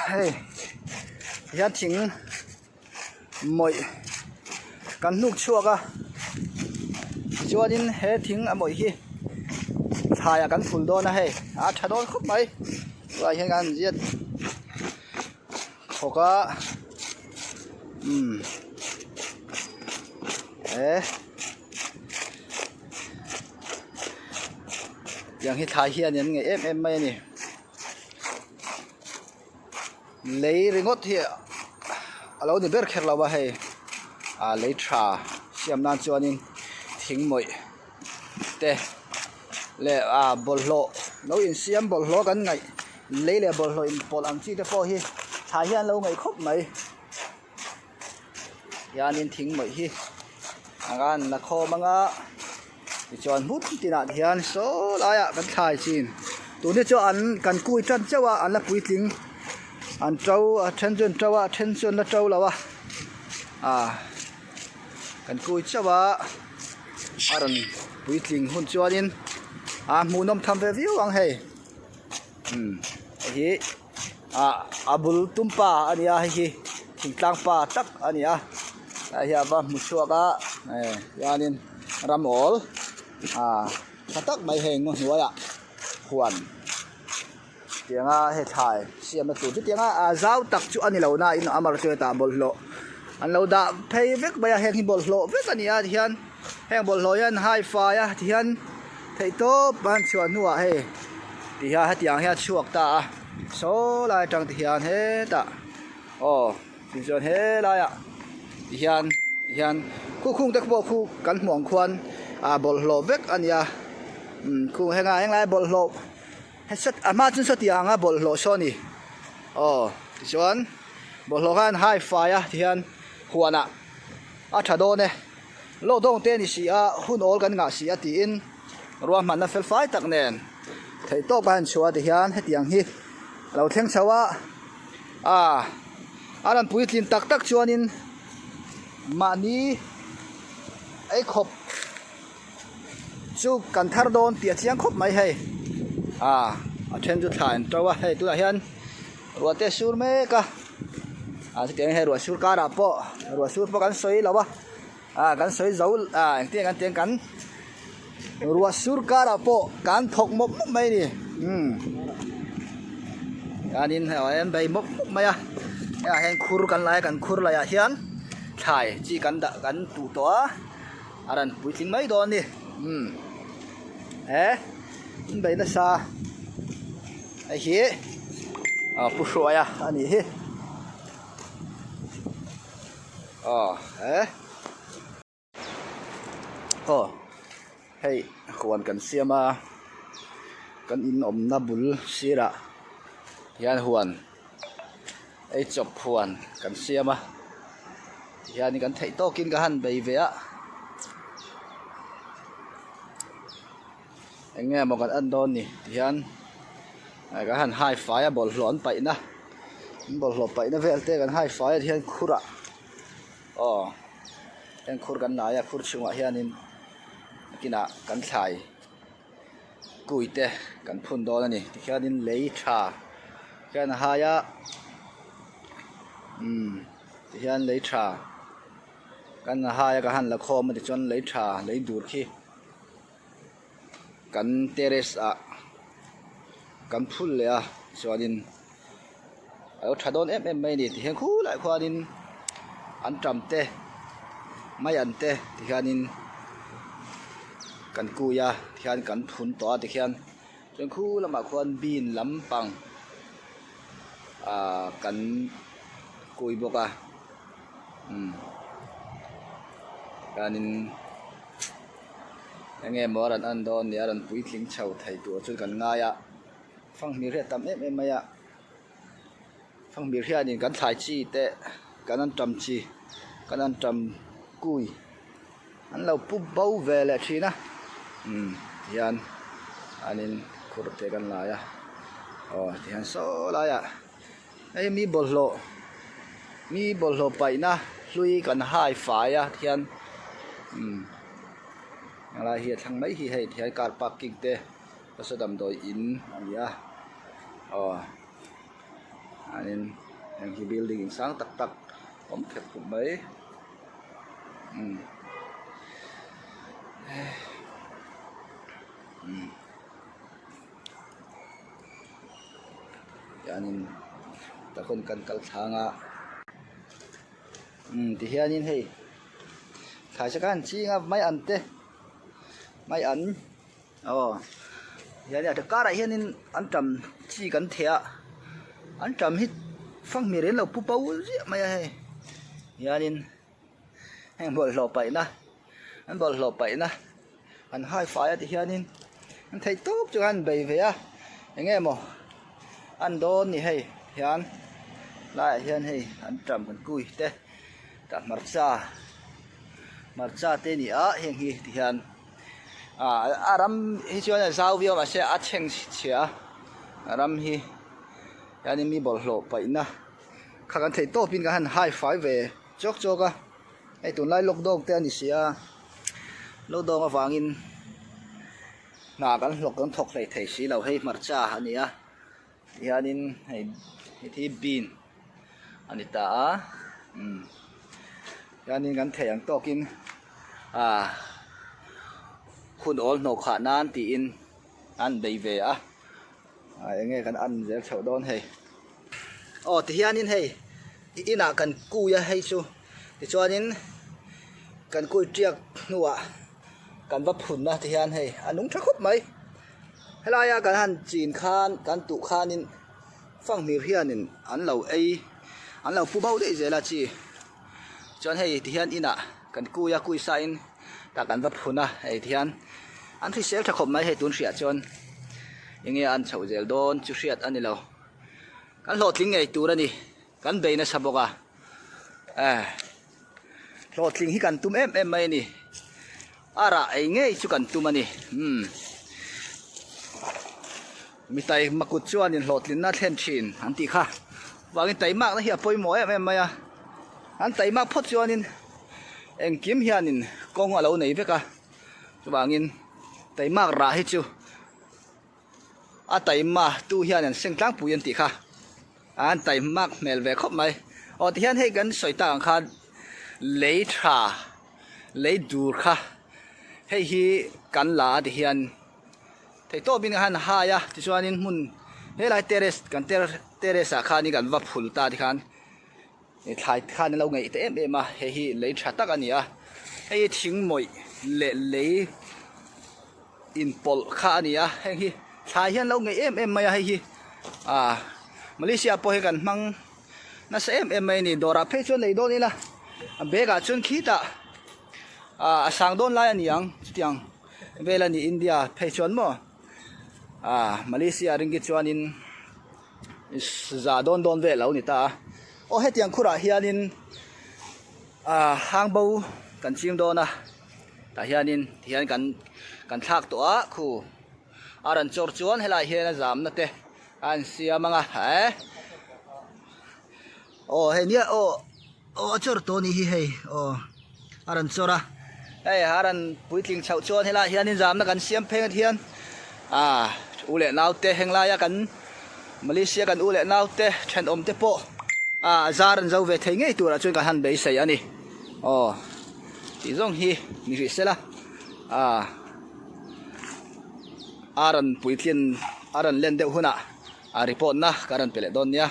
Hei hian thing mawih kan hnuk chhuak a tichuanin he thing a mawih hi thlaiah kan phul dawn a hei a tha dawn khawp mai tunah hian kan ziat thawk a umm he. Tiang hi thlai hian an ngaih em em mai a ni. Lei ringawt hi a lo ni ber kher lo a hei ah lei tha siam nan chuanin thing mawih te leh ah bawlhhlawh lo insiam bawlhhlawh kan ngaih lei leh bawlhhlawh inpawlh ang chi te pawh hi thlai hian an lo ngaih khawp mai. Hianin thing mawih hi anga an la khawm anga tichuan hmun tinah te hian saw laiah kan thlai chin tun hi chu an kan kui tan chauh a an la puitling an to a then chu an to a a then chu an la to lo a ah kan kui chauh a a rawn puitling hun chuanin a hmuhnawm tham ve viau ang hei umm hei hi. Ah a bul tum pa a ni a hei hi thingtlang pa tak a ni a hei hi a va hmu chhuak a chuanin ram awl ah tha tak mai hei ngaw hnuaiah huan tianga hei thlai siamna tur chu tianga ah zau tak chu a ni lo na in amar chu hetah bawlhhlawh an lo dah phei vek mai a heng hi bawlhhlawh vek a ni a tihian heng bawlhhlawh hian hai fai a tihian theihtawp a han chhuah hnuah hei. Ti hian hetiang hian a chhuak ta a saw lai atang te hian hetah aw tichuan helaiah ti hian ti hian khu khung te pawh khu kan hmuh ang khuan ah bawlhhlawh vek a nia umm khung heng ah henglai bawlhhlawh a hma chu sawtiang anga bawlhhlawh saw a ni aw tichuan bawlhhlawh khan hai fai a ti hian huanah a tha dawn e lockdown te a ni si a hun awl kan ngah si a tiin. Ruahmanna fel fai tak nen theih tawp a han chhuah ti hian hetiang hi a lo thleng chho a ah a rawn puitlin tak tak chuanin mahni ei khawp chu kan thar dawn tih a chiang khawp mai hei ah a then chu thla an to a hei tunah hian ruah te a sur mek a ah chutiang hei ruah sur karah pawh ruah sur pawh kan sawi lo a. Ah kan sawi zo ah engtin kan tih ang kan ruah sur karah pawh kan thawk mawp mawp mai a ni umm chuanin hei ah hian bei mawp mawp mai a hengah hian khur kan lai a kan khur laiah hian thlai chi kan dah kan tuh tawh a a rawn puitling mai dawn a ni umm he an bei nasa hei hi ah pu hruaia a nih hi. Aw he aw hei huan kan siam a kan in awmna bul sirah hian huan ei chawp huan kan siam a tihianin kan theih tawkin ka han bei ve a eng nge maw kan en dawn ni tihian ka han hai fai a bawlhhlawh an paihna an bawlhhlawh paihna vel te kan hai fai a tihian khurah aw heng khur kan lai a khur chhungah hianin nakinah kan thlai kui te kan phun dawn a ni tikhianin lei tha hian a hai a umm tihian lei tha kan hai a ka han la khawm a tichuan lei tha lei dur khi. Kan terrace ah kan phul leh a chuanin a lo tha dawn em em mai a ni tihian khulaiah khuanin an tam te mai an te tikhianin kan kui a tikhian kan phun tawh a tikhian chuan khu lamah khuan bean lampang ahh kan kui bawk a umm chuanin. Enge maw a rawn en dawn ni a rawn puitling chho thei tur chu kan ngai a fanghmir hi a tam em em mai a fanghmir hianin kan thlai chi te kan an tam chi kan an tam kui an lo pu bo ve leh thin a umm tihian an in khur te kan lai a aw tihian saw laiah hei mi bawlhhlawh mi bawlhhlawh paihna hlui kan hai fai a tihian umm helai hi a thlang mai hi hei tihian car parking te nasa damdawi in a ni a. Aw chuanin heng hi building in sang tak tak awm khep khawp mai umm umm chuanin tah khawn kan kal thlang a umm tihianin hei thlai se khan ching a mai an te mai an. Aw hian a karah hianin antam chi kan theh a antam hi fanghmir in lo pu bo ziah mai a hei hianin heng bawlhhlawh paihna an bawlhhlawh paihna an hai fai a ti hianin an theih tawp chu an bei ve a eng nge maw an dawn ni hei hian laiah hian hei antam kan kui te tah hmarcha hmarcha te a ni a heng hi ti hian. Ah a ram hi chuan a zau viau mahse a chheng chhia a a ram hi hianin mi bawlhhlawh paihna kha kan theih tawpin kan han hai fai ve chawk chawk a hei tunlai lockdown te a ni si a lockdown avangin hna kan hlawk kan thawk hlei thei si lo hei hmarcha a ni a tihianin hei hei hi bean a ni ta a umm hianin kan theih ang tawkin ah hun awl hnawh khah nan tiin an bei ve a ah eng nge kan an zel chhoh dawn hei aw tihianin hei inah kan kui a hei chu tichuanin kan kui tiak hnuah kan va phun a tihian hei a nung tha khawp mai helaia kan han chin khan kan tuh khanin fanghmir hianin an lo ei an lo pu bo daih zel a chi. Chuan hei tihian inah kan kui a kui sain tah kan va phun a hei tihian an hrisel tha khawp mai hei tun hriat chuan enge an chhoh zel dawn chu hriat a ni lo kan hlawhtling ngei tur a ni kan bei nasa bawk a eh hlawhtling hi kan tum em em mai a ni a rah ei ngei chu kan tum a ni umm mi taima kut chuanin hlawhtlinna a thlen thin an tih kha vangin taimakna hi a pawimawh em em mai a an taimak phawt chuanin engkim hianin kawng a lo nei vek a chuvangin taimak rah hi chu a taima tu hian an seng tlangpui an tih kha an taimak hmel ve khawp mai aw tihian hei kan sawi tak ang khan lei tha lei dur kha hei hi kan la a tihian. Theihtawpin ka han hai a tichuanin hmun helai terrace kan terrace ah khanin kan va phul ta tikhan thlai khan an lo ngeih ta em em a hei hi lei tha tak a ni a hei hi thing mawih leh lei inpawlh kha a ni a heng hi thlai hian lo ngeih em em mai a hei hi ah Malaysia pawh hi kan hmang nasa em em mai a ni dawrah phei chuan lei dawn ila a bag ah chuan khitah ah a sang dawn lai a ni ang chutiang. Vel a ni India phei chuan maw ah Malaysia ringki chuanin za dawn dawn vel a lo ni ta a aw hetiang khurah hianin ah hang bo kan ching dawn a tah hianin tihian kan kan thlak tawh a khu a rawn chawr chuan helaiah hian a zamna te a an siam ang a eh aw hei nia aw. Aw a chawr tawh a nih hi hei aw a rawn chawr a hei a rawn puitling chhoh chuan helaiah hianin zamna kan siam pheng at hian ah u leh naute henglaia kan Malaysia kan u leh naute thenawm te pawh ah zar an zo ve thei ngei turah chuan kan han beisei a ni aw tih zawng hi ni hrih sela ah a rawn puitlin a rawn len deuh hunah a report na ka rawn pe leh dawn nia.